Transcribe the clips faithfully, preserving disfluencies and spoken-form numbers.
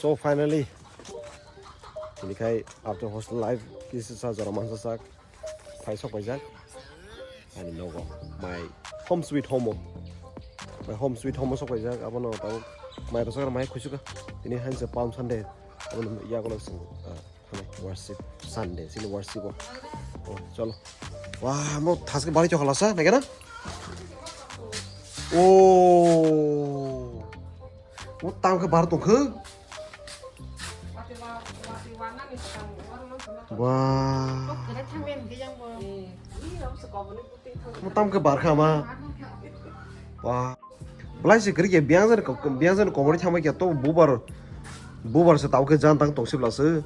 So finally, tini khai after hostel life, kisa sa jora mansa sak, phai sok paijak. Ani nogo, my home sweet home o. My home sweet home o sok paijak, abono tabuk mai rosok mai khuisuka. Tini hanse Palm Sunday, abono yagulo sing, ah, thani worship Sunday, sini worship o. Oh, cholo. Wah, mo thaske bari chokhala sa, naikhe na? Oh. Mo tam khe bar tongkhe. Wah. Mo tam khe bar kha ma. Wah. Belai se kwrwi khe biyang jani kok-, biyang jani komorwi thangbai khe to bubar, bubar se tao khe jan tang tong sibla se.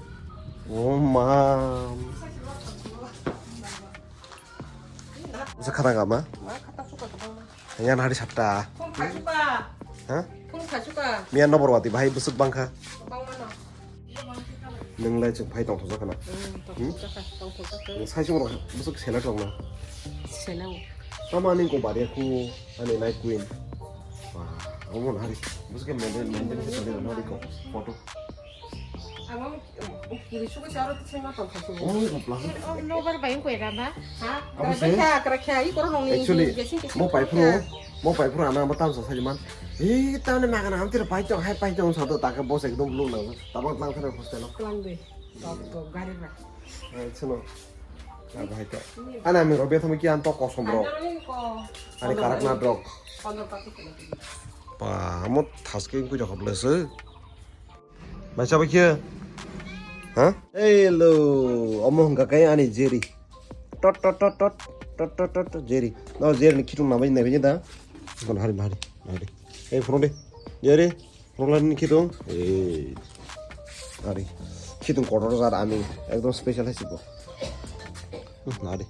Oh ma. Bwswk khata kama? Ma khata suka kwbangma. Yang hari sabta. Phung kha suka. Ha? Phung kha suka. Miya noborwati bahai bwswk bangkha. Kwbangma no. Nwnglai chwng phai tongthokjak khana. Hmm, tongthokjak kha, tongthokjak kha. Nwng sai chwng rok bwswk selek rok na. Selek. Tamo ani ko bari khu ani night queen. Wah, omo hari. Bwswk maintain, maintain khe tongwi rok hari ko. Photo. Ang ang puri suka si aro tisai ma tongkha suka. Oh, ko plus. Oh, nobar bai ko era ba? Ha? Abo se? Krakha, krakha, i koro nongni. Actually, mo pai phuru, mo pai phuru ana mo tamsa sai man. Ei, tamne magana amtira pai tong, hai pai tong sa to ta ka boss ekdom blue na. Tabang tlang thana hostel o. Tlang de. Dog, dog, gari ba. Ai, chalo. Abo hai to. Ana ami robe thami ki an to kosom ro. Ani karak na drok. Pa, amo thaske kui rokha blese. Mai chabai khe? Ha? Hello, omo hwnkha khe ani Jerry. Tot, tot, tot, tot, tot, tot, tot, tot, Jerry. No, Jerry ni khitung namai nai bini da. Kon hari, hari, hari. Ei, phone de. Jerry, phone line ni khitung. Ei. Hari. Khitung kotor jar ami. Ekdom special hai sibo. Hmm, hari.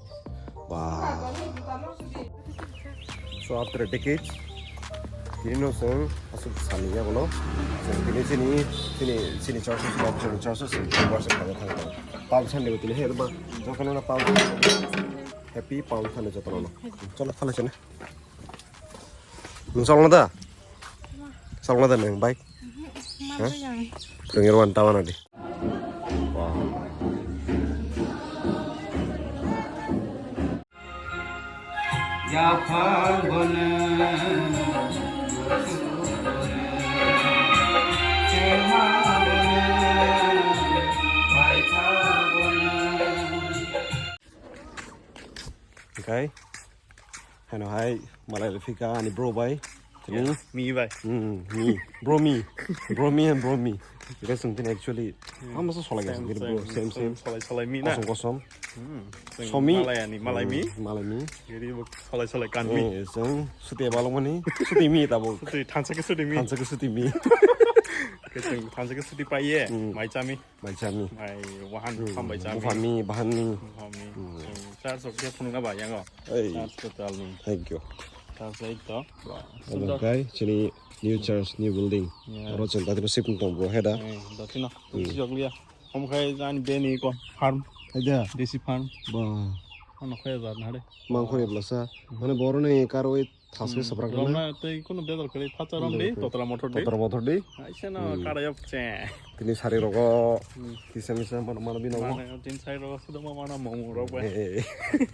Wah. So after a decade, tini no song asuk sani ya bono. So tini sini sini sini churches, churches, churches, worship kaya thang. Palm Sunday tini hai ba. Jokono na Palm Sunday. Happy Palm Sunday jotono. Chalo thale chene. Nung salna da? Salna da nung bike? Ha? Tengir wan tawana di. Wow. Okay. Heno hai malai le phika ani bro bai. Tini? Yeah, me bai. Hmm, me. Bro me. Bro me and bro me. Guys, something actually. Hmm. Ama so solai same, guys, same, bro. Same, same, same. Solai, solai me na. Kosom, kosom. Hmm. Somi. Malai ani, malai me. Hmm, malai me. Giri bo solai, solai kan me. Eh, song suti balong mani. Suti me tabo. Suti, thansa ke suti me. Thansa ke suti me. Ke song thansa ke suti pai ye. Hmm. Mai chami. Bai chami. Bai wahan, hmm, buphang bai chami. Buphang mi, bahan mi. Buphang mi. Hmm. Church of dia phunukna ba yango. Ei. Church total ni. Thank you. Church lai to. Wow. Abang kai, chini new church, new building. Yeah. Oro chwng tadi shifting tong bro, heda. Eh, dati no. Hmm. Chok liya. Om khai jan beni ko farm. Heda. Desi farm. Ba. Ono khai jar na de. Mang khore blasa. Hmm. Mane boro ni karwi thaske, hmm, saprak rok na. Tei kuno bedor kali phacha rom di, totla motor di. Totla motor di. Aisa no, hmm, kada yok che. Tini sari rogo, hmm, kisa misa mano, mano bino. Mano, tin sari rogo sudo ma mano momo rok ba. Eh, eh, eh.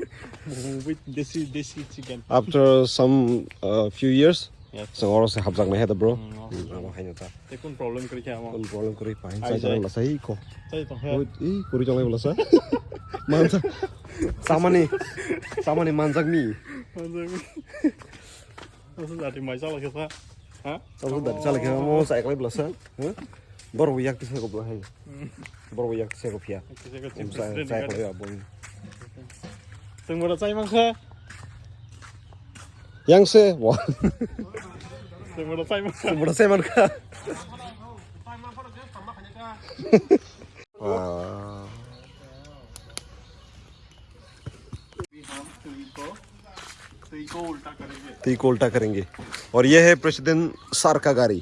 Momo with desi, desi chicken. After some, uh, few years, yes, so oro se hapjak na heda bro. Hmm, oro. Hmm, amo haino ta. Tei kun problem kri khe amo? Kun problem kri pa? Ai, sai sai. Sai ko. Sai to he. Oi, i kuri jalai bola sa. Mansa. Samani. Samani manjak mi. Manjak mi. Asa jati mai chala khe sa. Ha? Asa jati chala khe mo sa eklai bola sa. Ha? Bor bo yak tisa ko bola hai. Hmm. Bor bo yak tisa ko phia. Tisa ko. Sa, president sa ni eklai gari. Abo. Teng bora chai mang kha. Yang se, wah. Teng bora chai mang kha. Teng bora chai mang kha. Wah. हम तुमको, तुमको उल्टा करेंगे। तुमको उल्टा करेंगे। और ये है प्रेसिडेंट सर का गाड़ी।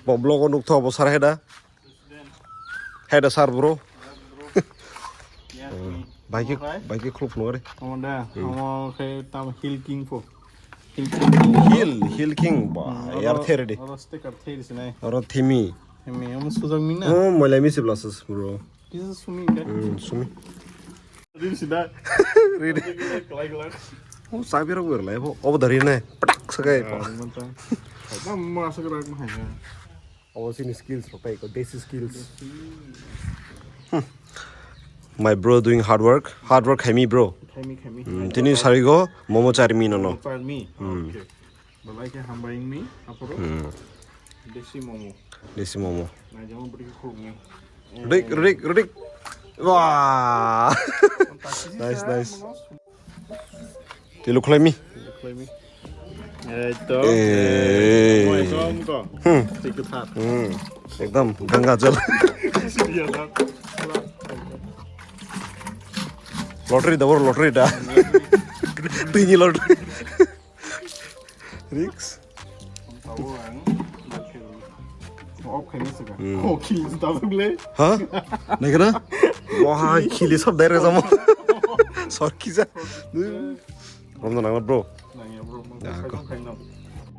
Bo vlog o nukthok bo sar heda. Heda sar bro. Bai khe, bai khe khuluk phunukgo re. Omo da, hmm, omo khe tam Hill King pho. Hill King. Hill, Hill King, ba, hmm, yar oro, ther di. Oro sticker ther di sinai. Oro thimi. Hemi, omo sujak mi na? Oh, moilai mi sibla sus, bro. Kisa sumi ka? Hmm, sumi. Rin sida. Rin. Kelai kelai. Oh, sabi rok berlai bo. Obo dari ne. Prak sakai. Ah, mantap. Apa mau asal gerak mah ya? Obo sini skills rok tai ko, desi skills. Hmm. My bro doing hard work. Hard work khaimi, bro. Khaimi, khaimi. Hmm, tini sarigo momo charmi nono. Charmi. Hmm. Okay. Belai khe hambai wngmi, aphuru. Hmm. Desi momo. Desi momo. Naijamo bwrwi khe khulumni. Rik, rik, rik. Wah. Nice, nice. Tei lukhlaimi. Lukhlaimi. Ei to. Ei. Momo ekdom to. Hmm. Tei kwthar. Hmm. Ekdom Ganga jal. Iya, sir. Lottery da, boro lottery da. Tini lottery. Risk. Tabuk ang off khaina saka. Hmm. Oh, khili se tabuk le. Ha? Naikhe na? Wah, khili sob dai rajamo. Sorkija. Romno nangla, bro. Nangya, bro. Ya, ko.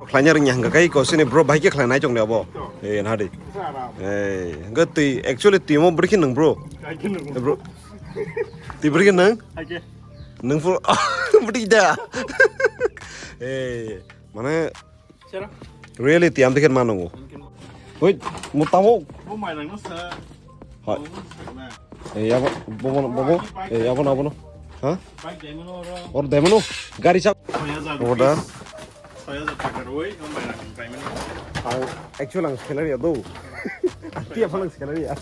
Khlaina rwngya hwnkha kai ko sini bro bai khe khlainai chong de abo. Eh, na de. Eh, hwnkha twi actually twi mo bwrwi khe nwng, bro. Kai khe nwng. Eh, bro. Twi bwrwi khe nwng? Hai khe. Nwng phu-, bwtwi da. Eh, mane Sera. Reality am dekhe manungo. Oi, mo tamo. Bo mai nang no sa. Hai. Bo mai nang na. Eh, yabo, bobo, bobo. Eh, yabo na bono. Ha? Bike dai mano oro. Or dai mano. Gari chap. Soy hajar. Oda. Soy hajar taka roi, ang mai nang pai mano. Ang actual ang salary ado. Ang tiya phalang salary ya.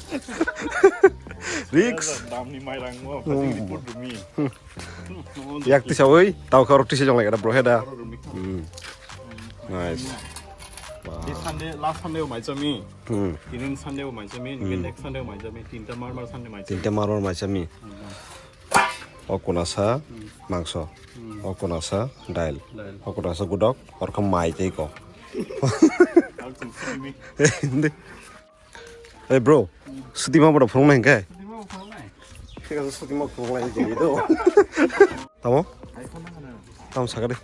Risk. Dam ni mai rang mo, pati report dumi. Yak tisa oi, tau karo tisa jong lai kada bro heda. Hmm. Nice. Wow. Di Sunday, last Sunday o mai chami. Hmm. Tinin Sunday o mai chami, hmm, next Sunday o mai chami, tinta mar mar Sunday mai chami. Tinta mar mar mai chami. Hmm. O kunasa, hmm, mangso. Hmm. O kunasa, dail. Dail. O kunasa gudok, orkha mai tei ko. Ang simi. Hindi. Hey bro, suti ma bodo phunuknai hwnkhe? Suti ma phunuknai. Thik ase, suti ma phunuknai hwnkhe do. Tamo? Tamo sakari.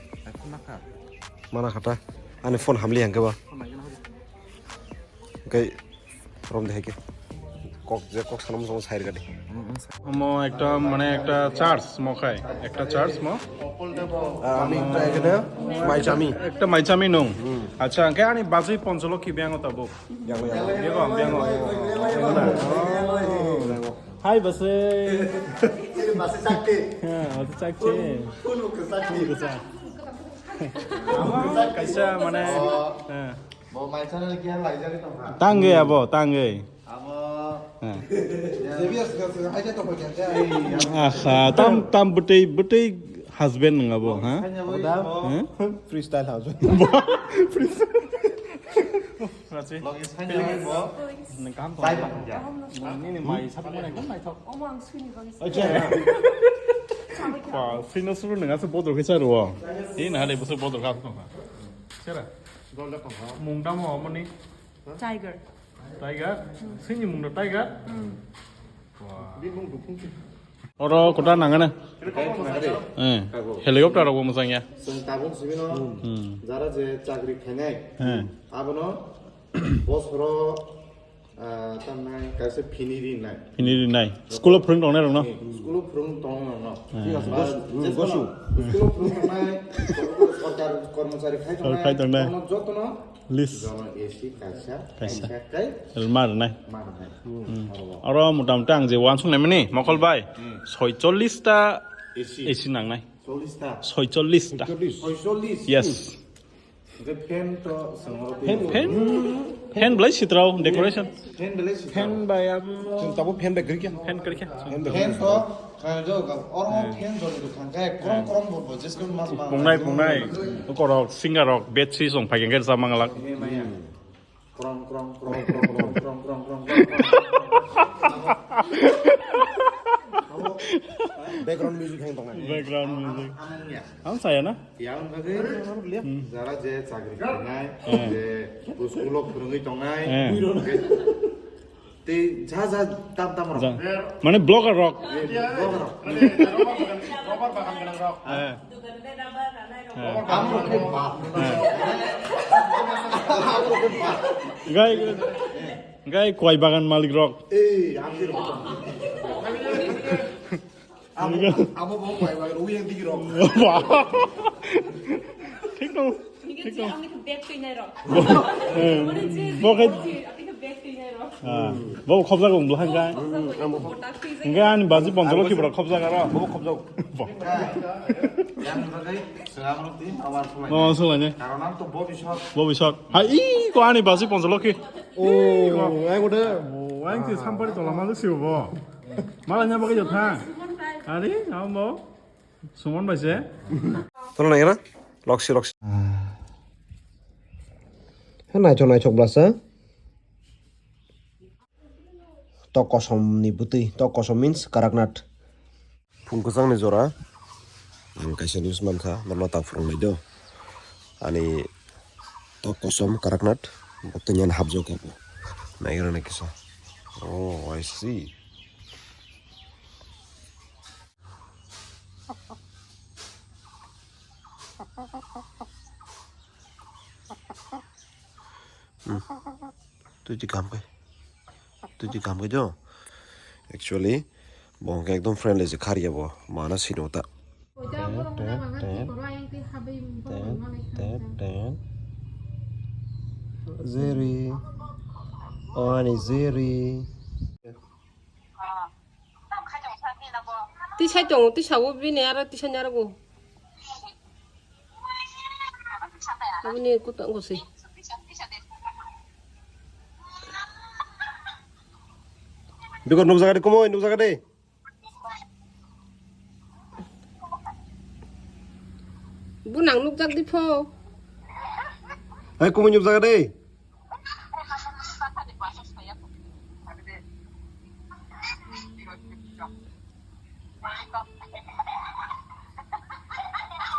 Mana khata. Ani phone hamli hwnkhe ba. Hwnkhe rom de hwnkhe. Kok je kok sanam song sair gadi. Omo ekta mane ekta church mo khai. Ekta church mo. Ani ekta ekhane mai chami. Ekta mai chami nung. Acha, hwnkhe ani bajwi Poncholoki biyang o tabuk. Yang, yang. Biyang o, biyang o. Hai, bwsai. Bwsai chakti. Ha, bwsai chakti. Phone, phone kwchak. Phone kwchak. Amo kaisa mane, ha. Bo mai channel kiya lai jani tongkha. Tangwi abo, tangwi. Abo. Ha. Aha, tam, tam bwtwi, bwtwi husband nung abo, ha? Oda. Ha? Freestyle husband. Freestyle. Logi sanya bo. Nang kaham tong. Nini mai sab mo nang kaham nai thok. Omo ang suni bang. Acha. Ba, sino suru nang asa bodol khe charo. Ini hale busu bodol kha thok. Sera. Mungdamo omo ni. Tiger. Tiger? Sini mungda Tiger? Hmm. Wah. Oro kota nangana. Eh, helicopter rok bo mwchang ya. Chwng tabuk simi no, hmm, jara je chakri khainai. Eh. Abono bosoro, ah, tamnai kaisa phini rinai. Phini rinai. School o phwrwng tongnai rokno. School o phwrwng tongnai rokno. Eh. School o phwrwng tongnai, sorkar kormochari khai tongnai. Jotono List. Jono A C kaisa, kaisa. Kaisa kai. Mar nai. Mar nai. Hmm. Oro. Oro motamoti ang je uansuk naimani, mokol bai. Hmm. Soicholish ta A C. A C nangnai. Soicholish ta. Soicholish ta. Soicholish. Soicholish. Yes. Hwnkhe fan to swngo. Fan, fan, fan belai sitrao, decoration. Fan belai sitrao. Fan bai abo. Chwng tabuk fan bai kwrwi kha. Fan kwrwi kha. Fan bai. Fan to, eh, jo, ga, oro fan joli rwkha khe, krom, krom bo, bo, jesko mas ma. Pungnai, pungnai. Ukorok, singer rok, bed si song phai khe sama ngalak. Krong, krong, krong. Background music hang tongnai. Background music. Ang saya na? Yang kage, jara je chakri khainai, eh, je school o phwrwngwi tongnai, eh, tei ja ja tam tam rok. Ja. Mane blogger rok. Eh, blogger rok. Eh. Eh. Gai, gai. Hingke koi bagan malik rok. Ei, ang sih rok. Abo, abo bo koi bagan, uyang digi rok. Wah. Thik no. Hingke thik no. Ang ni bag twi nai rok. Eh, bo khe. Ang ni bag twi nai rok. Ah, bo khobjak wng bwlai hingke. Hingke ani baji poncholo ki borok khobjak aro. Bo khobjak. Bo. Yang bagai, selam roti, awal sulai. Oh, sulai ne. Karena to bo bisok. Bo bisok. Hai, i ko ani baji poncholo ki. Oh, ai gode. Oh, ang ti sampari tola malu si bo. Mala nya bagai jotha. Ari, amo. Sumon bai se. Tolo nai na? Loksi, loksi. He naithok naithok blasa. Tok kosom ni bwtwi, tok kosom means karaknat. Phung kwchang ni jora. Ang kaisa news mankha, norno ta phwrwng lai do. Ani tok kosom karaknat, bo twi nyan hapjak kha bo. Naigra nai kisa. Oh, I see. Hmm. Twi twi kam kai. Twi twi kam kai jo. Actually, bo hwnkhe ekdom friendly se khariya bo. Mana sino ta. Ten, ten, ten. Ten, ten, ten. Jerry. Oh, ani Jerry. Tisai tongo, tisawo bini aro tisani aro bo. Aboni kutung ko se. Bikor nukjaga de, kumui nukjaga de. Bo nang nukjak di pho. Hai, kumui nukjaga de.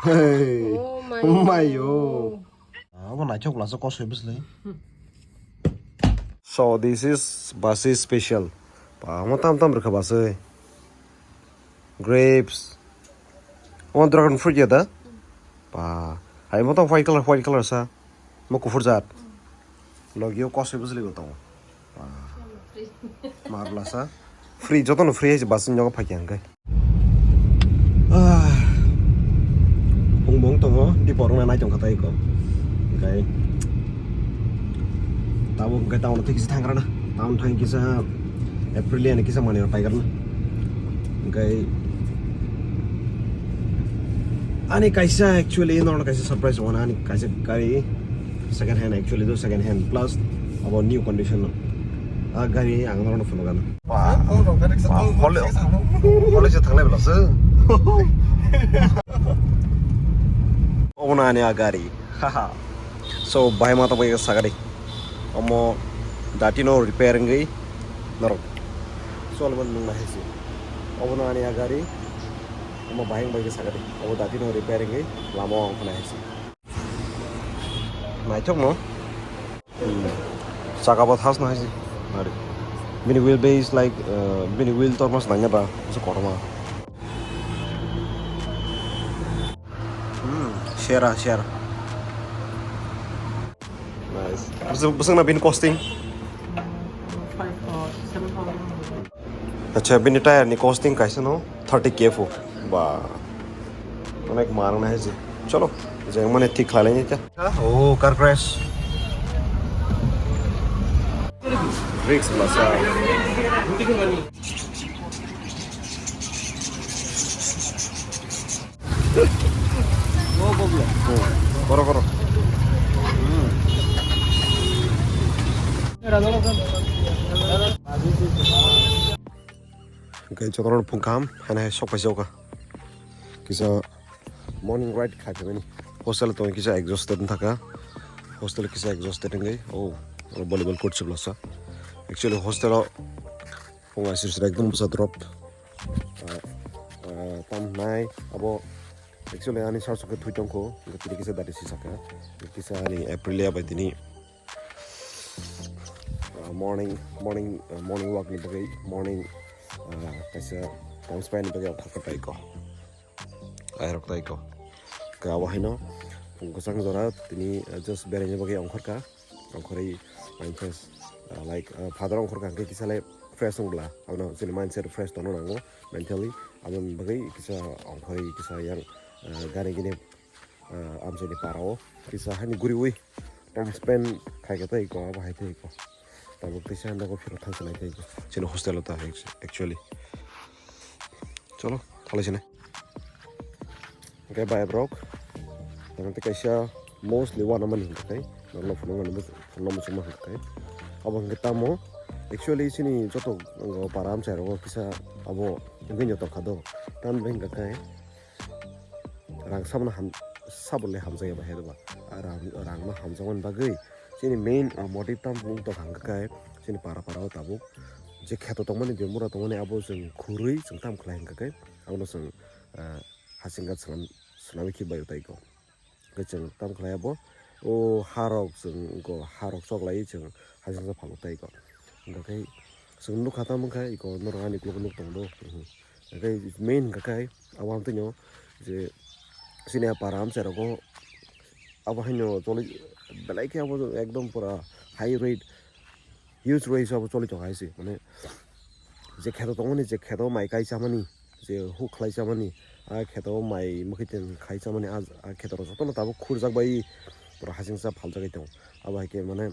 Hey. Oh my Mayo. God. Abo naithok lasa kosoi bwsli. So this is basi special. Pa, amo tam tam rwkha basi. Grapes. Omo dragon fruit ya da? Pa, hai mo tong white color, white color sa. Mo kuphur jat. Logio kosoi bwsli bo tongo. Pa. Marla sa. Free, joto no free hai se basi nyogo phai khe hwnkhe. Ah. Bung bung tongo, di porong na nai tong kha tai ko. Hwnkhe. Tabuk hwnkhe town thik se thang rana. Town thang kisa April ni kisa mani rok paikarna. Hwnkhe ani kaisa actually norok kaisa surprise wana ani kaisa gari second hand actually do second hand plus abo new condition no. A gari ang norok phunukgana. Ba. Hole se thanglai bwlasa. Obo no ani a gari. Haha. So, bahai ma tongbai sakadi. Omo dati no repair wngwi norok. Solman nung nahai se. Obo no ani a gari. Omo bahai wngbai sakadi. Obo dati no repair wngwi lama o wngkha nahai se. Naithok no. Hmm. Chaka bo thas nahai se. Ari. Bini wheel base like, uh, bini wheel tormas nangya ba. Kotorma. Hmm, sera, sera. Nice. Bwswk, bwswk na bini costing? Five, uh, seven thousand. Acha, bini tire ni costing kaisa no thirty K fo. Ba. Onek marang na hai je. Chalo, je mane thik khalai ni ta. Oh, car crash. Risk bwlasa. No problem. Koro, koro. Hwnkhe jotono phung kaham, haino hai sok paisa oka. Kisa morning ride khai phaimani. Hostel tongwi kisa exhausted wngkha. Hostel kisa exhausted wngwi. Oh, volleyball court se bwlasa. Actually, hostel o phung aisir sira ekdom bwsa drop. Ah, ah, tam nai abo actually ani sar sokhe thwi tongkho, hwnkhe tini kisa dati sisaka. Kisa ani Aprilia bai tini, ah, morning, morning, ah, morning walk ni bagwi, morning, ah, kaisa time spend ni bagwi ang thangkha tai ko. Airok tai ko. Ka abo haino phung kwchang jora tini, ah, just beraina bagwi ongkhorkha. Ongkhorwi Mind fresh, uh, like, uh, father ongkhor kha hwnkhe kisa le fresh wng bla, abono chini mindset fresh tongna nango mentally. Aboni bagwi kisa ongkhorwi kisa yang, uh, gari gini, uh, amchaini para o kisa hani guriwi time spend khai khe tei ko abo hai tei ko. Tabuk teisa nogo phirok thang sanai tei ko. Chini hostel o ta hai actually. Cholo, thalai sini. Hwnkhe bai borok, tamo tei kaisa mostly wanamani hwnkha khe, norokno phunukmani, phunukna muchungma hwnkha khe. Abo hwnkhe tamo, actually chini joto para amchai rogo kisa abo wngwi nyotok kha do. Tamni hwnkha khe rang saboni ham, sabole hamjakya bahai rwba. A rang, rangno hamjakmani bagwi chini main, ah, motive tamo wng tongkha hwnkha khe chini para para o tabuk je kheto tongmani, je mura tongmani abo chwng khurwi chwng tamo khlai hwnkha khe abono chwng, ah, hasingkha swnam, swnamwi khibai tei ko. Hwnkhe chwng tamo khlai abo, o harok chwng, o harok choklai chwng hasingsa phalok tai ko. Hwnkhe chwng nukha tamo khe iko norok ani ukulok nuk tong do. Hwnkhe main hwnkha khe abo hamtwino je chini a para amchai rogo abo haino choli belai khe abo ekdom pura high rate, huge rate abo choli tong hai se, mane je kheto tongmani, je kheto mai kai chamani, je huk khlai chamani, a kheto mai mwkhwtwng khai chamani, a, a kheto rok jotono tabuk khurjak bai pura hasingsa phaljagwi tongo. Abo hai khe mane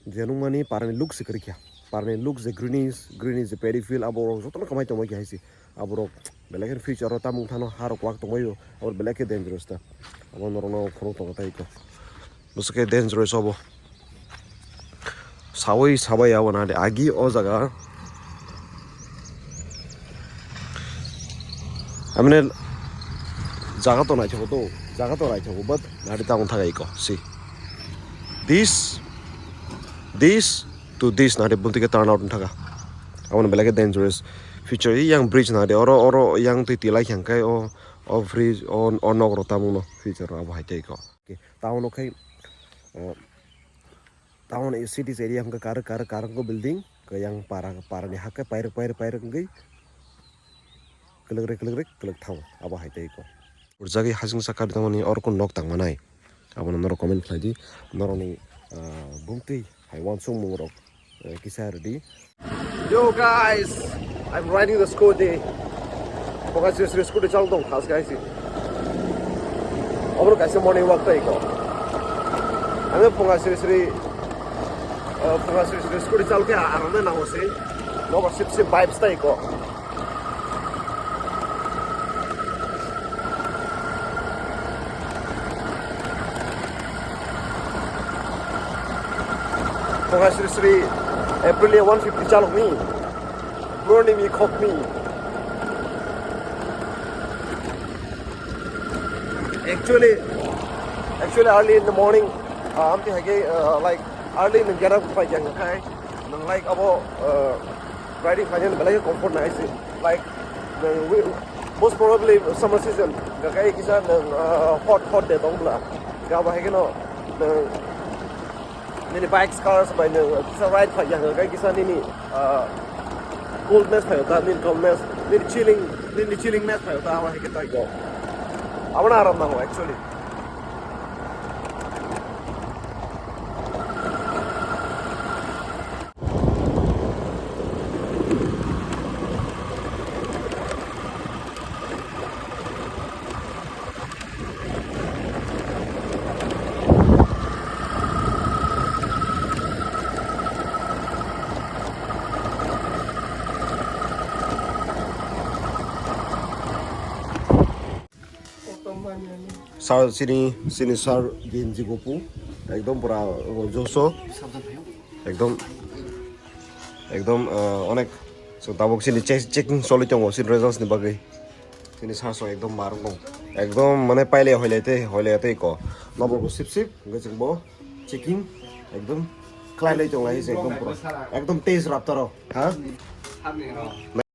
je nukmani parani look se kwrwi kha, parani look je greenish, greenish je paddy field abo rok jotono kwmai tongbai kha hai se. Aborok belai kheno future o tamung thano harok wak tongbaio, abo belai khe dangerous ta. Abo norokno phunuk tongo tei ko. Bwswk khe dangerous obo. Sawi sabai abo nade agi o jaga. Amne jaga to naithogo to, jaga to naithogo, but nade tamung thaga iko, see. This, this to this nade bunti khe turn out wng thaga. Abo belai khe dangerous. Future yang bridge nade oro, oro yang twi tilai khe hwnkhe o, o bridge, o, o nok rok tamung no future o abo hai tei ko. Okay, town o khai, uh, town cities area hwnkhe kar, kar, kar wngkha building, khe yang para, para ni hakhe pairwk, pairwk, pairwk wngwi kwlwk rwk, kwlwk rwk, kwlwk thang abo hai tei ko. Urjagwi hasing saka tamani orokno nok tang manai. Abono norok comment khlai di. Norokni, ah, bumtwi hai uansukmung rok, eh, kisa rwdi. Yo guys, I'm riding the scooty. Phunga siri siri scooty chal tong khas guys. Obo kaisa morning walk tai ko. Ami phunga siri siri, eh, phunga siri siri scooty chal khe aram nai nango se. Nobar sip sip vibes tai ko. Phunga siri siri Aprilia one fifty chalok mi. Burning mi khok mi. Actually, actually early in the morning, uh, amti hage, uh, like early in the get up pai jang khai. Nang like abo, uh, riding khlainani belai khe comfort nai se. Like, nang wi-, most probably summer season, hwnkha khe kisa nang, ah, hot, hot day tong bwla. Hwnkhe abo hai kheno nang nini bikes, cars bai nang kisa ride phai ya, hwnkha khe kisa nini, ah, coolness phai ta, nini calmness, nini chilling, nini chillingness phai ta, abo hai khe tai go. Abono aram nango actually. Sir, sini, sini sir genji gopu, ekdom pura, uh, joso, ekdom, ekdom, uh, onek, so tabok sini che-, checking soli tongo, sini results ni bagwi, sini sir so ekdom marung dong, ekdom mane paile hoile te, hoile te ko, nobo bo sip sip, hwnkhe chwng bo checking, ekdom khlai lai tong lai se ekdom pura, ekdom taste rap taro, ha?